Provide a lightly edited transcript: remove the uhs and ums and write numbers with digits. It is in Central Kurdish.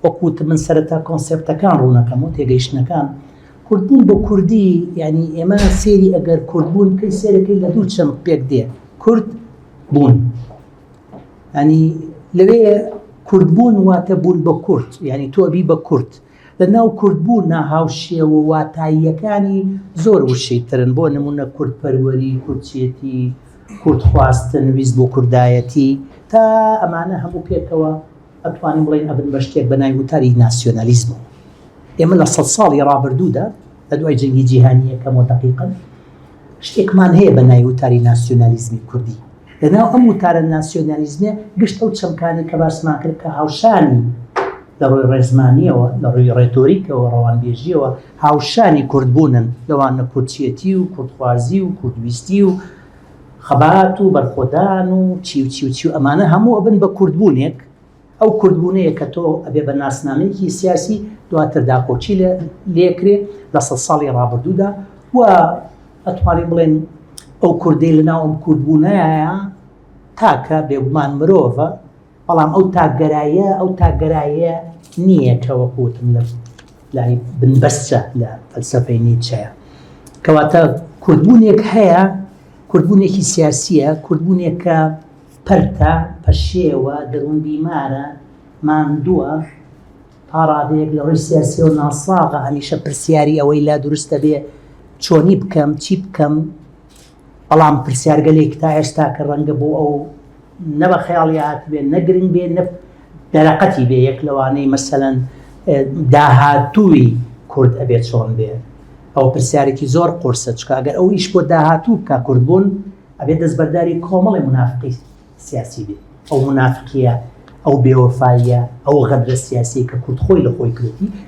وەک وتم من سەرەتا کۆنسێپتەکان ڕوونەکەم و تێگەیشتنەکان. کوردبوون بە کوردی یعنی ئێمە سێری ئەگەر کوردبوون بکەی سێرەکەی لە دوو چەمک پێک دێ، کورد بوون. ینی لەوێ کوردبوون واتە بوون بە کورد، یعنی تۆ ئەبی بە کورد. لە ناو کوردبوون هاوشێوە واتاییەکانی زۆر وشەی ترن، بۆ نمونە کوردپەروەری، کوردچێتی، کوردخواستن، ویست بۆ کوردایەتی، تا ئەمانە هەموو پێکەوە ئەتوانین بڵێین ئەبن بە شتێک بە ناوی وتاری ناسیۆنالیزمەوە. ئێمە لە سەد ساڵی ڕابردوودا لە دوای جەنگی جیهانی یەکەمەوە دەقیقەن شتێکمان هەیە بە ناوی وتاری ناسیۆنالیزمی کوردی. لەناو ئەم وتارە ناسیۆنالیزمە گشت ئەو چەمکانەی کە باسمان کرد کە هاوشانی لە ڕووی ڕێزمانییەوە، لە ڕووی ڕێتۆریکەوە، ڕەوانبێژییەوە هاوشانی کوردبوونن، لەوانە کوردچێتی و کوردخوازی و کوردویستی و خەبات و بەرخۆدان و چی و چی و چی و ئەمانە هەموو ئەبن بە کوردبوونێک، ئەو کوردبوونەیە کە تۆ ئەبێ بە ناسنامەیەکی سیاسی دواتر داکۆکی لێکرێ لە سەد ساڵی ڕابردوودا و ئەتوانین بڵێن ئەو کوردەی لەناو ئەم کوردبوونەیە تاکە بێگومان مرۆڤە، بەڵام ئەو تاکگەراییە ئەو تاکگەراییە نییە کە وەکو وتم لە لای بنبەستە لە فەلسەفەی نیچەیە. کەواتە کوردبوونێک هەیە، کوردبوونێکی سیاسییە، کوردبوونێک کە پەرتە، پەشێوە، دەروون بیمارە، ماندووە، تا ڕادەیەک لە ڕووی سیاسیەوە ناساغە، هەمیشە پرسیاری ئەوەی لا دروست دەبێ چۆنی بکەم، چی بکەم، بەڵام پرسیارگەلێک تا ئێستا کە ڕەنگە بۆ ئەو نە بە خەیاڵی هاتبێ، نە گرنگ بێ، نە دەرەقەتی بێ، یەک لەوانەی مەسەلەن داهاتووی کورد ئەبێ چۆن بێ، ئەوە پرسیارێکی زۆر قورسە، چونکە ئەگەر ئەو ئیش بۆ داهاتوو بکا کوردبوون ئەبێ دەستبەرداری کۆمەڵی مونافقی سیاسی بێ، ئەو مونافقیە، ئەو بێوەفاییە، ئەو غەدرە سیاسیەی کە کورد خۆی لە خۆی کردی.